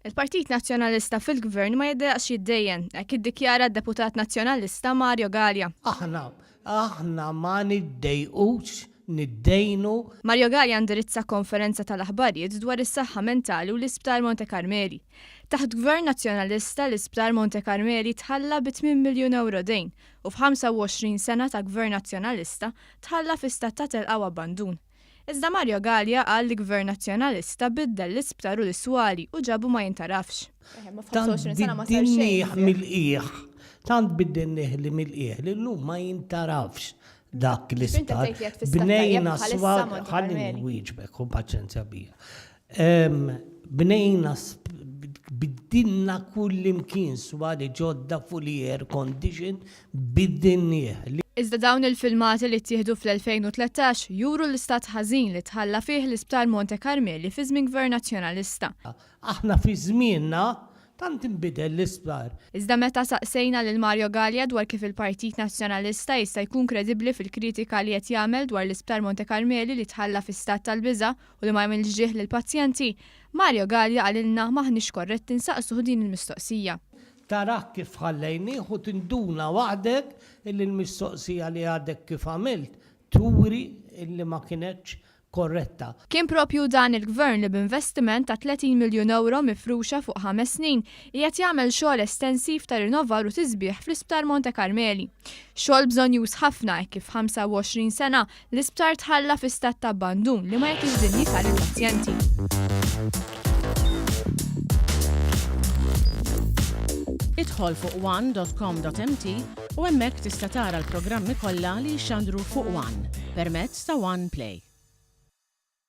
Il-Partit Nazzjonalista fil-Gvern ma jiddejjaqx jiddejjen, hekk iddikjara d-Deputat Nazzjonalista Mario Galea. Aħna, aħna ma niddejqux niddejnu. Mario Galea indirizza konferenza tal-aħbarijiet dwar is-saħħa mentali u l-Isptar Monte Karmeli. Taħt Gvern Nazzjonalista, l-Isptar Monte Karmeli tħalla bi tmien miljun ewro dejn u f'25 sena ta' Gvern Nazzjonalista tħalla fi stat ta' telqa u abbandun. Iżda Mario Galea qal li Gvern Nazzjonalista biddel l-isptar u l-iswali u ġabu ma jintgħarafx. Tant biddilnieh mill-qiegħ, tant biddilnieh li mill-qiegħ li llum ma jintgħarafx dak l-isptar. Bnejna swar, ħalli nwieġbek, ħu paċenzja bija. Bnejna biddilna kullimkien swali ġodda fully air condition biddilnieh. Iżda dawn il-filmati li ttieħdu fl-2013 juru l-istat ħażin li tħalla fih l-Isptar Monte Karmeli fi żmien Gvern Nazzjonalista. Aħna fi żmienna tant inbidel l-isptar. Iżda meta saqsejna lil Mario Galea dwar kif il-Partit Nazzjonalista jista' jkun kredibbli fil-kritika li qed jagħmel dwar l-Isptar Monte Karmeli li tħalla fi stat tal-biża' u li ma jagħmilx ġieħ lill-pazjenti, Mario Galea qalilna m'aħniex korretti nsaqsuh din il-mistoqsija. Tarah kif ħallejnih u tinduna waħdek illi l-mistoqsija li għadek kif għamilt turi illi ma kinetx korretta. Kien proprju dan il-Gvern li b'investiment ta' 30 miljun ewro mifruxa fuq ħames snin qiegħed jagħmel xogħol estensiv ta' rinnovar u tisbiħ fl-Isptar Monte Karmeli. Xogħol bżonnjuż ħafna hekk kif 25 sena L-isptar tħalla fi stat ta' abbandun li ma jagħtix dinjità lill-pazjenti. Idħol fuq one dot com dot mt u hemmhekk tista' tara l-programmi kollha li jixxandru fuq one permezz ta' One Play.